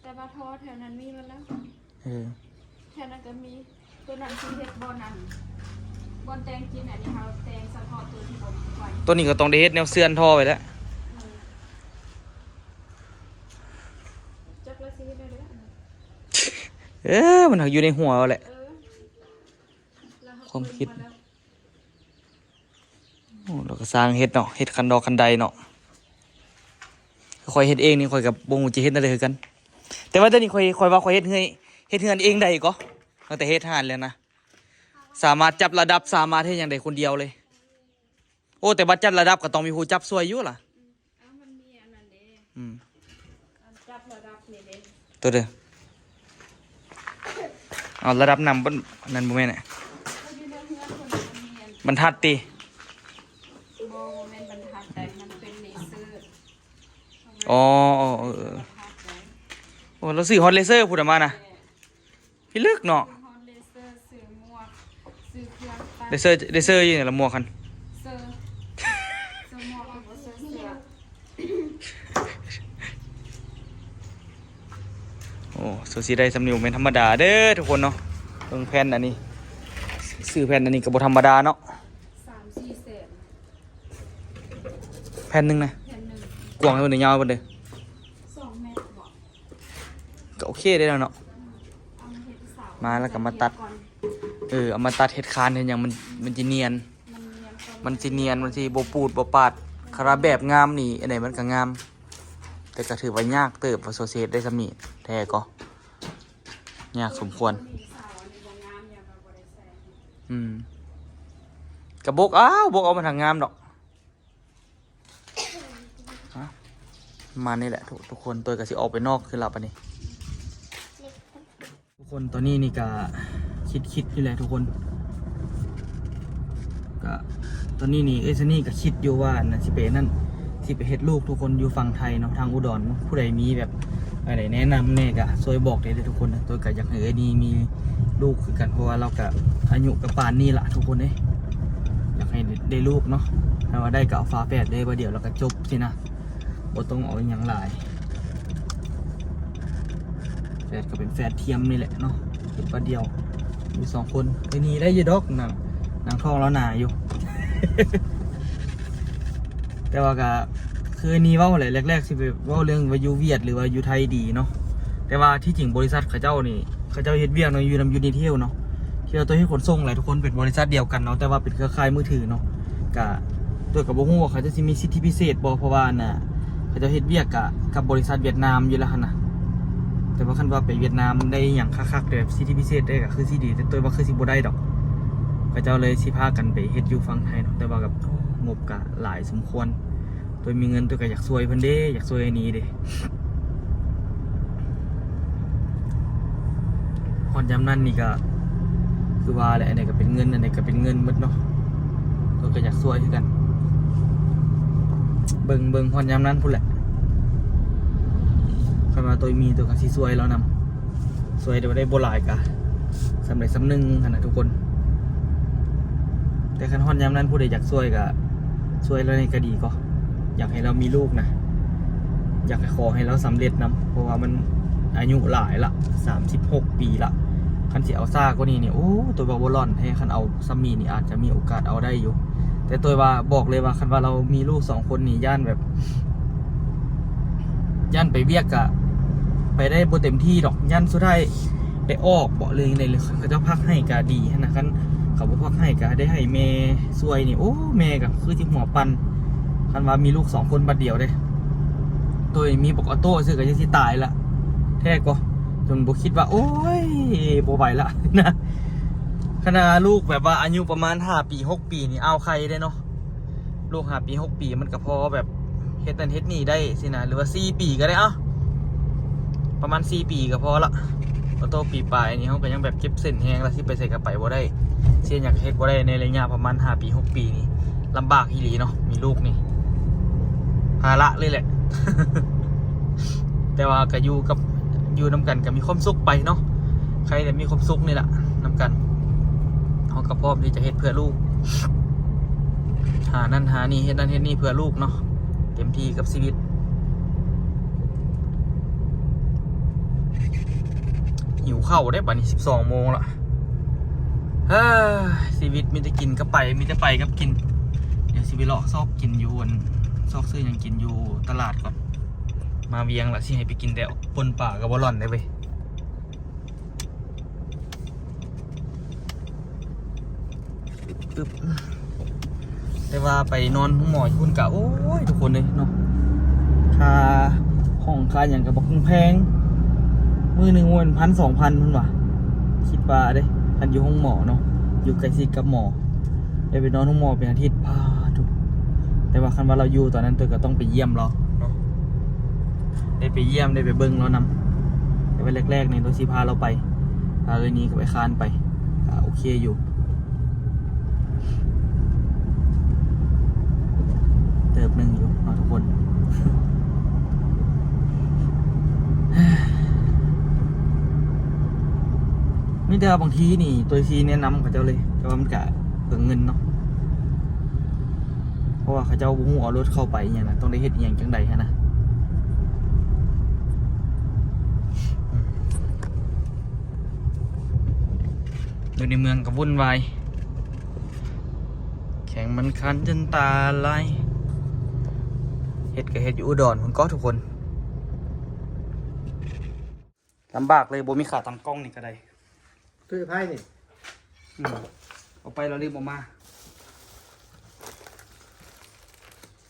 ແຕ່ວ່າທໍ່ແຖວນັ້ນມີໝົດແລ້ວ ເອີ ແຖວນັ້ນກໍມີ ຕົວນັ້ນຊິເຮັດບ່ອນອັນ ບ່ອນແຕ່ງກິນ ອັນນີ້ເຮົາແຕ່ງສະເພາະຕົວທີ່ບໍ່ມີໄຟ ຕົວນີ້ກໍຕ້ອງໄດ້ເຮັດແນວເຊື່ອນທໍ່ໄວ້ແລ້ວ ອືມ ຈັກລະຊິເຮັດແນວໃດ ເອີ ມັນຢູ່ໃນຫົວແຫຼະ ເອີ ຄວາມຄິດ ໂອ້ ລາວກໍຊ່າງເຮັດເນາະ ເຮັດຄັນດອກຄັນໄດເນາະ ຂ້ອຍເຮັດເອງນີ້ ຂ້ອຍກໍບໍ່ຮູ້ຈະເຮັດແນວໃດຄືກັນ ແຕ່ວ່າດຽວນີ້ຂ້ອຍ ຂ້ອຍວ່າຂ້ອຍເຮັດເຮືອນ ເຮັດເຮືອນເອງໄດ້ກໍ ຕັ້ງແຕ່ເຮັດຮ້ານແລ້ວນະ ສາມາດຈັບລະດັບ ສາມາດເຮັດຫຍັງໄດ້ຄົນດຽວເລີຍ ໂອ້ ແຕ່ວ່າຈັດລະດັບກໍຕ້ອງມີຜູ້ຈັບຊ່ວຍຢູ່ລະ ເອົ້າ ມັນມີອັນນັ້ນເດ້ ອືມ ອັນຈັບລະດັບນີ້ເດ້ ຕົວເດີ ເອົາລະດັບນ້ຳ ອັນນັ້ນບໍ່ແມ່ນ ມັນຢູ່ໃນເຮືອນເພິ່ນ ມັນມີອັນ ບັນທັດຕິ ບໍ່ ບໍ່ແມ່ນບັນທັດໃດ ມັນເປັນເລເຊີ ອໍ ເອີ ເອີ ບັນທັດໃດ ໂອ້ ລາວຊື້ຮອດເລເຊີພຸ້ນນະມານະ ແມ່ນ ພິລຶກເນາະ ຊື້ຮອດເລເຊີ ຊື້ໝວກ ຊື້ເຄື່ອງຕັດ ເລເຊີ ເລເຊີຢູ່ນີ້ລະ ໝວກຫັ້ນ ເຊີ ເຊີໝວກ ບໍ່ເຊີເສື້ອ ໂອ້ ໂຊຊິໄດ້ຊ່ຳນີ້ບໍ່ແມ່ນທຳມະດາເດີທຸກຄົນເນາະ ເບິ່ງແຜ່ນອັນນີ້ ຊື້ແຜ່ນອັນນີ້ກໍບໍ່ທຳມະດາເນາະ ສາມສີ່ແສນ ແຜ່ນໜຶ່ງນະ ແຜ່ນໜຶ່ງ ກວ້າງເທົ່າໃດ ຍາວປານໃດ? ສອງແມັດບໍ? ກໍໂອເຄໄດ້ແລ້ວເນາະ ເອົາມາເຮັດສາວ ມາແລ້ວກໍມາຕັດ ເອີ ເອົາມາຕັດເຮັດຄານເຮັດຫຍັງ ມັນ ມັນຊິນຽນ ມັນນຽນ ມັນຊິນຽນ ມັນຊິບໍ່ປູດບໍ່ປາດ ຄັນວ່າແບບງາມນີ້ ອັນໃດມັນກໍງາມ ແຕ່ກໍຖືວ່າຍາກເຕີບວ່າໂຊຊິເຮັດໄດ້ຊ່ຳນີ້ແທ້ກໍ ຍາກສົມຄວນ ອືມ ກະບົກເອົາ ບົກເອົາ ມັນຫາງາມດອກ ປະມານນີ້ແຫຼະທຸກ ທຸກຄົນ ໂຕຍກໍຊິອອກໄປນອກຄືລະບາດນີ້ ທຸກຄົນ ຕອນນີ້ນີ້ກະຄິດ ຄິດຢູ່ແຫຼະທຸກຄົນ ກະຕອນນີ້ນີ້ ເອື້ອຍຊັນນີ້ກໍຄິດຢູ່ວ່າ ອັນນັ້ນ ຊິໄປນັ້ນ ຊິໄປເຮັດລູກທຸກຄົນ ຢູ່ຝັ່ງໄທເນາະ ທາງອຸດອນເນາະ ຜູ້ໃດມີແບບ ອັນໃດແນະນຳແດ່ກໍຊ່ວຍບອກແດ່ເດີທຸກຄົນ ໂຕຍກໍຢາກໃຫ້ເອື້ອຍນີ້ມີລູກຄືກັນ ເພາະວ່າລາວກໍອາຍຸກໍປານນີ້ລະທຸກຄົນເອີຍ ຢາກໃຫ້ໄດ້ລູກເນາະ ຖ້າວ່າໄດ້ກໍເອົາຝາແຝດເລີຍ ບາດດຽວແລ້ວກໍຈົບຊີ້ນະ ບໍ່ຕ້ອງເອົາອີ່ຫຍັງຫຼາຍ ແຝດກໍເປັນແຝດທຽມນີ້ແຫຼະເນາະ ເປັນປາດດຽວ ຢູ່ສອງຄົນ ໄອ້ນີ້ໄດ້ຢູ່ດອກ ໜັງ ໜັງທ້ອງລາວໜາຢູ່ ແຕ່ວ່າກໍ ຄືນີ້ເວົ້າແຫຼະ ແລກໆ ຊິໄປເວົ້າເລື່ອງວ່າຢູ່ຫວຽດ ຫຼືວ່າຢູ່ໄທດີເນາະ ແຕ່ວ່າທີ່ຈິງບໍລິສັດເຂົາເຈົ້ານີ້ ເຂົາເຈົ້າເຮັດວຽກເນາະ ຢູ່ນຳຢູນິດເທວເນາະ ທີ່ວ່າໂຕຍເຮັດຂົນສົ່ງແຫຼະທຸກຄົນ ເປັນບໍລິສັດດຽວກັນເນາະ ແຕ່ວ່າເປັນເຄືອຂ່າຍມືຖືເນາະ ກະ ໂຕຍກໍບໍ່ຮູ້ວ່າເຂົາເຈົ້າຊິມີສິດທິພິເສດບໍ່ ເພາະວ່າອັນນ່າ ເຂົາເຈົ້າເຮັດວຽກກະກັບບໍລິສັດຫວຽດນາມຢູ່ແລ້ວຫັ້ນນະ ແຕ່ວ່າຄັນວ່າໄປຫວຽດນາມໄດ້ຫຍັງຄັກໆ ແບບສິດທິພິເສດໄດ້ກໍຄືຊິດີ ແຕ່ໂຕຍວ່າຄືຊິບໍ່ໄດ້ດອກ ເຂົາເຈົ້າເລີຍຊິພາກັນໄປເຮັດຢູ່ຝັ່ງໄທເນາະ ແຕ່ວ່າກໍງົບກໍຫຼາຍສົມຄວນ. ໂຕຍມີເງິນ ໂຕຍກໍຢາກຊ່ວຍເພິ່ນເດ້ ຢາກຊ່ວຍອັນນີ້ເດ້. ຮອດຍາມນັ້ນນີ້ກໍຄືວ່າແຫຼະ ອັນໃດກໍເປັນເງິນ ອັນໃດກໍເປັນເງິນໝົດເນາະ. ໂຕຍກໍຢາກຊ່ວຍຄືກັນ ເບິ່ງ ເບິ່ງຮອດຍາມນັ້ນພຸ້ນແຫຼະ. ຄັນວ່າໂຕຍມີ ໂຕຍກໍຊິຊ່ວຍລາວນຳ. ຊ່ວຍໄດ້ບໍ່ຫຼາຍກະສ່ຳໃດສ່ຳໜຶ່ງຫັ້ນນະທຸກຄົນ. ແຕ່ຄັນຮອດຍາມນັ້ນຜູ້ໃດຢາກຊ່ວຍກະຊ່ວຍລາວແດ່ກໍດີກໍ ຢາກໃຫ້ລາວມີລູກນະ ຢາກໃຫ້ ຂໍໃຫ້ລາວສຳເລັດນຳ ເພາະວ່າມັນອາຍຸຫຼາຍລະ ສາມສິບຫົກປີລະ. ຄັນຊິເອົາຊ້າກວ່ານີ້ນີ້ ໂອ້ ໂຕຍວ່າບໍ່ລອນແທ້. ຄັນເອົາສ່ຳນີ້ນີ້ອາດຈະມີໂອກາດເອົາໄດ້ຢູ່ ແຕ່ໂຕຍວ່າ ບອກເລີຍວ່າ ຄັນວ່າລາວມີລູກສອງຄົນນີ້ ຢ້ານແບບ ຢ້ານໄປວຽກກະໄປໄດ້ບໍ່ເຕັມທີ່ດອກ ຢ້ານສຸດທ້າຍໄດ້ອອກເບາະເລີຍໃດ ຫຼືເຂົາເຈົ້າພັກໃຫ້ກະດີຫັ້ນນະ. ຄັນເຂົາບໍ່ພັກໃຫ້ກະໄດ້ໃຫ້ແມ່ຊ່ວຍນີ້ ໂອ້ ແມ່ກະຄືຊິຫົວປັ່ນ. ຄັນວ່າມີລູກສອງຄົນບັດດຽວເດ້ ໂຕຍມີບັກອອໂຕ້ຊື່ກະຍັງຊິຕາຍລະ ແທ້ກໍ ຈົນບໍ່ຄິດວ່າ ໂອ້ຍ ບໍ່ໄຫວລະນະ. ຂະໜາດລູກແບບວ່າອາຍຸປະມານຫ້າປີ ຫົກປີນີ້ ອ້າວ ໄຄເດ້ເນາະ. ລູກຫ້າປີ ຫົກປີ ມັນກໍພໍແບບເຮັດນັ້ນເຮັດນີ້ໄດ້ຊີ້ນະ ຫຼືວ່າສີ່ປີກໍໄດ້ ເອົ້າ ປະມານສີ່ປີກໍພໍລະ. ອອໂຕ້ປີປາຍນີ້ ເຮົາກໍຍັງແບບເຈັບເສັ້ນແຮງລະ ຊິໄປໃສກໍໄປບໍ່ໄດ້ ຊິຫຍັງເຮັດບໍ່ໄດ້ ໃນໄລຍະປະມານຫ້າປີ ຫົກປີນີ້ ລຳບາກອີ່ຫຼີເນາະ. ມີລູກນີ້ພາລະເລີຍແຫຼະ ແຕ່ວ່າກໍຢູ່ກັບ ຢູ່ນຳກັນກໍມີຄວາມສຸກໄປເນາະ. ໃຄແຕ່ມີຄວາມສຸກນີ້ລະນຳກັນ ເຮົາກໍພ້ອມທີ່ຈະເຮັດເພື່ອລູກ ຫານັ້ນຫານີ້ ເຮັດນັ້ນເຮັດນີ້ເພື່ອລູກເນາະ ເຕັມທີ່ກັບຊີວິດ. ຫິວເຂົ້າເດ້ ບາດນີ້ສິບສອງໂມງລະ. ເຮີ້ຍ ຊີວິດມີແຕ່ກິນກັບໄປ ມີແຕ່ໄປກັບກິນ. ດຽວຊິໄປເລາະຊອກກິນຢູ່ອັນ ຊອກຊື້ຫຍັງກິນຢູ່ຕະຫຼາດກ່ອນ. ມາວຽງລະ ຊິໃຫ້ໄປກິນແຕ່ປົ່ນປາກັບບໍ່ລອນໄດ໋ເວີຍ. ປຶບ ແຕ່ວ່າໄປນອນໂຮງໝໍຢູ່ພຸ້ນກະ ໂອ້ຍ ທຸກຄົນເອີຍເນາະ ຄ່າຫ້ອງຄ່າຫຍັງກະບັກແພງ ມື້ໜຶ່ງແມ່ນພັນສອງພັນພຸ້ນຫວາ ຄິດວ່າເດ້. ຄັນຢູ່ໂຮງໝໍເນາະ ຢູ່ໃກ້ຊິດກັບໝໍ ໄດ້ໄປນອນໂຮງໝໍເປັນອາທິດ ປາໂທ້. ແຕ່ວ່າຄັນວ່າລາວຢູ່ຕອນນັ້ນ ໂຕຍກໍຕ້ອງໄປຢ້ຽມລາວເນາະ ໄດ້ໄປຢ້ຽມ ໄດ້ໄປເບິ່ງລາວນຳ. ແຕ່ວ່າແລກໆນີ້ ໂຕຍຊິພາລາວໄປ ພາເອື້ອຍນີ້ກັບອ້າຍຄານໄປ ກໍໂອເຄຢູ່ ເຕີບໜຶ່ງຢູ່ເນາະທຸກຄົນ. ມີແຕ່ວ່າບາງທີນີ້ ໂຕຍຊິແນະນຳເຂົາເຈົ້າເລີຍ ແຕ່ວ່າມັນກະເປືອງເງິນເນາະ ເພາະວ່າເຂົາເຈົ້າບໍ່ຮູ້ເອົາລົດເຂົ້າໄປອີ່ຫຍັງນະ ຕ້ອງໄດ້ເຮັດອີ່ຫຍັງຈັ່ງໃດຫັ້ນນະ. ຢູ່ໃນເມືອງກໍວຸ່ນວາຍ ແຂງມັນຄັນຈົນຕາລາຍ. ເຮັດກໍເຮັດຢູ່ອຸດອນພຸ້ນກໍທຸກຄົນ ລຳບາກເລີຍ ບໍ່ມີຂາຕັ້ງກ້ອງນີ້ກໍໄດ້. ໂຕຍໃຜນີ້? ອືມ ເອົາໄປແລ້ວລືມເອົາມາ.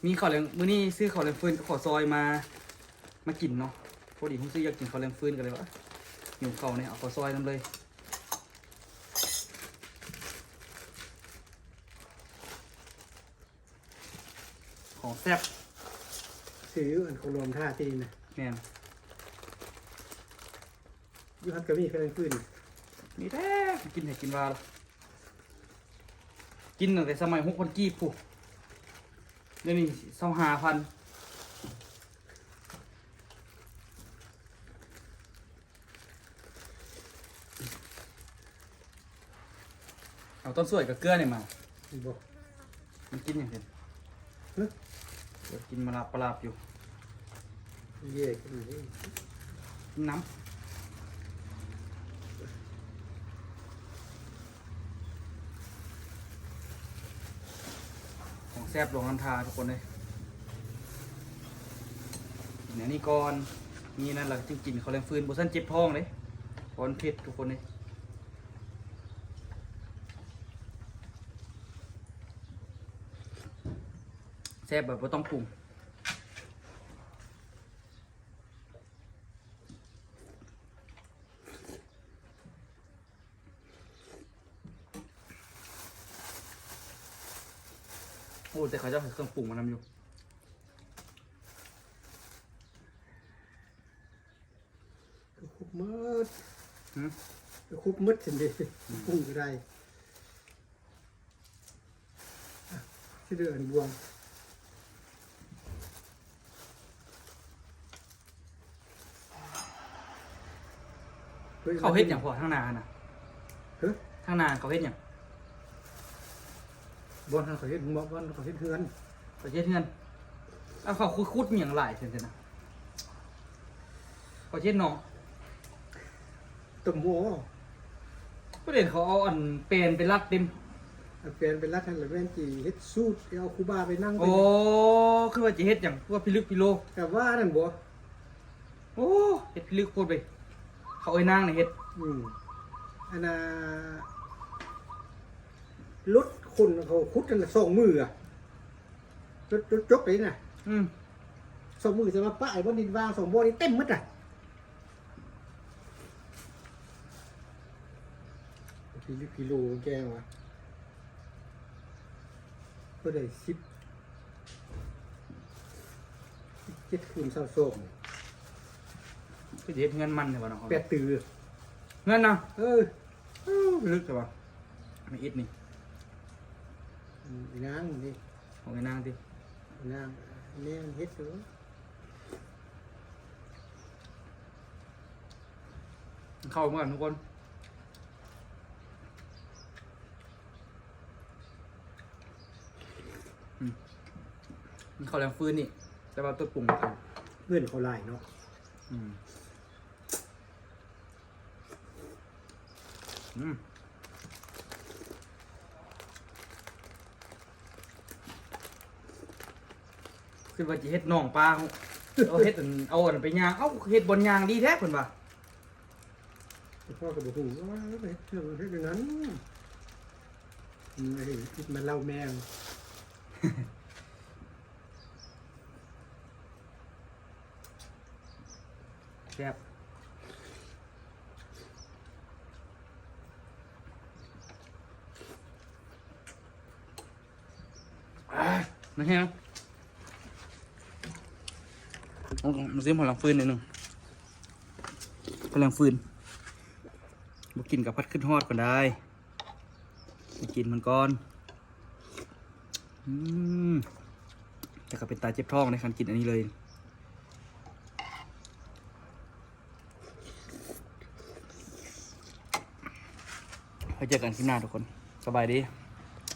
ມີເຂົ້າແລງ ມື້ນີ້ຊື້ເຂົ້າແລງຟືນກັບເຂົ້າຊອຍມາ ມາກິນເນາະ. ພໍດີຮູ້ສຶກຢາກກິນເຂົ້າແລງຟືນ ກໍເລີຍວ່າ ຫິວເຂົ້າແດ່ ເອົາເຂົ້າຊອຍນຳເລີຍ. ຂອງແຊບ ຊື້ຢູ່ອັນເຂົາລວມທ່າທີ່ນີ້ນະ. ແມ່ນ ຢູ່ຫັ້ນກໍມີເຂົ້າແລງຟືນ ມີແທ້ ກິນໃຫ້ກິນວ່າລະ ກິນຕັ້ງແຕ່ສະໄໝຫົກພັນກີບພຸ້ນ ດຽວນີ້ຊາວຫ້າພັນ. ເອົາຕົ້ນສວຍກັບເກືອນີ້ມາ. ບໍ່ ມັນກິນຫຍັງເຫັນ? ຮະ? ກິນມາລາບປາລາບຢູ່. ເຢ້ ກິນເລີຍ ກິນນ້ຳ. ຂອງແຊບຫຼວງນ້ຳທາທຸກຄົນເອີຍ. ກິນອັນນີ້ກ່ອນ ມີນັ້ນລະຈຶ່ງກິນເຂົ້າແລງຟືນ ບໍ່ຊັ້ນເຈັບທ້ອງເດ້ ເພາະມັນເຜັດທຸກຄົນເອີຍ. ແຊບແບບບໍ່ຕ້ອງປຸງ. ເ ແຕ່ເຂົາເຈົ້າໃຫ້ເຄື່ອງປຸງມານຳຢູ່. ຄືຄົບໝົດ ຫືມ ຄືຄົບໝົດຊັ້ນເດ ອືມ ປຸງກໍໄດ້. ອ່ະ ຊິເດີອັນບວງ ເຂົາເຮັດຫຍັງພໍ່ ທາງໜ້າຫັ້ນນະ? ຮະ? ທາງໜ້າເຂົາເຮັດຫຍັງ? ບ່ອນຫັ້ນເຂົາເຮັດ ບ່ອນເຂົາເຮັດເຮືອນ ເຂົາເຮັດເຮືອນ. ເອົາ ເຂົາຂຸດຫຍັງຫຼາຍຈັ່ງຊີ້ນະ? ເຂົາເຮັດໜອງ ຕົ້ມໝໍ້ ປະເດັນເຂົາເອົາອັນແປນໄປລັດເຕັມ ເອົາແປນໄປລັດຫັ້ນລະ ແມ່ນຊິເຮັດສູດ ເອົາຄູບາໄປນັ່ງ. ໂອ້ ຄືວ່າຊິເຮັດຫຍັງ ຄືວ່າພິລຶກພິໂລ ກະວ່ານັ້ນບໍ? ໂອ້ ເຮັດພິລຶກໂພດເວີຍ ເຂົາເອີຍນາງນະເຮັດ. ອືມ ອັນນ່າ ລົດຄົນເຂົາຂຸດຫັ້ນນະ ສອງມື້ອະ ຈົກ ຈົກ ຈົກໄປນະ. ອືມ ສອງມື້ຈະມາປະໄອ້ບ່ອນດິນວ່າງສອງບ່ອນນີ້ເຕັມໝົດນະ. ທີ່ລິບພິໂລແກວ່າ ກໍໄດ້ສິບ ສິບເຈັດຄູນຊາວສອງ ຄືຊິເຮັດເຮືອນມັນແທ້ບໍ່ເນາະ ແປດຕື້ ເຮືອນນະ. ເອີ ເອີ ລຶກແທ້ວ່າ ມາອິດນີ້ ອືມ ອີນາງນີ້ ຂອງອີນາງຕິ ນາງແມ່ເຮັດຢູ່. ເຂົ້າເມືອນທຸກຄົນ ອືມ ມັນເຂົ້າແລງຟືນນີ້ ແຕ່ວ່າຕົວປຸງ ເພື່ອນເຂົາຫຼາຍເນາະ. ອືມ ອືມ ຄືວ່າຊິເຮັດໜອງປາ ເອົາເຮັດອັນ ເອົາອັນໄປຍ່າງ ເອົ້າ ເຮັດບ່ອນຍ່າງດີແທ້ເພິ່ນວ່າ. ພໍ່ກໍບໍ່ຮູ້ວ່າເຮັດເຮັດແນວນັ້ນ ອືມ ເຮັດມາເລົ່າແມ່. ແຊບ ອ່າ ມັນແຮງ. ເອົາ ມາຊິມຂອງຫຼັງຟືນໜ້ອຍໜຶ່ງ ຂອງຫຼັງຟືນ ບໍ່ກິນກໍພັດຄຶດຮອດກ່ອນໄດ້. ໄປກິນມັນກ່ອນ ອືມ ແຕ່ກໍເປັນຕາເຈັບທ້ອງເດ້ ຄັນກິນອັນນີ້ເລີຍ. ໄວ້ເຈີກັນຄລິບໜ້າທຸກຄົນ ສະບາຍດີ.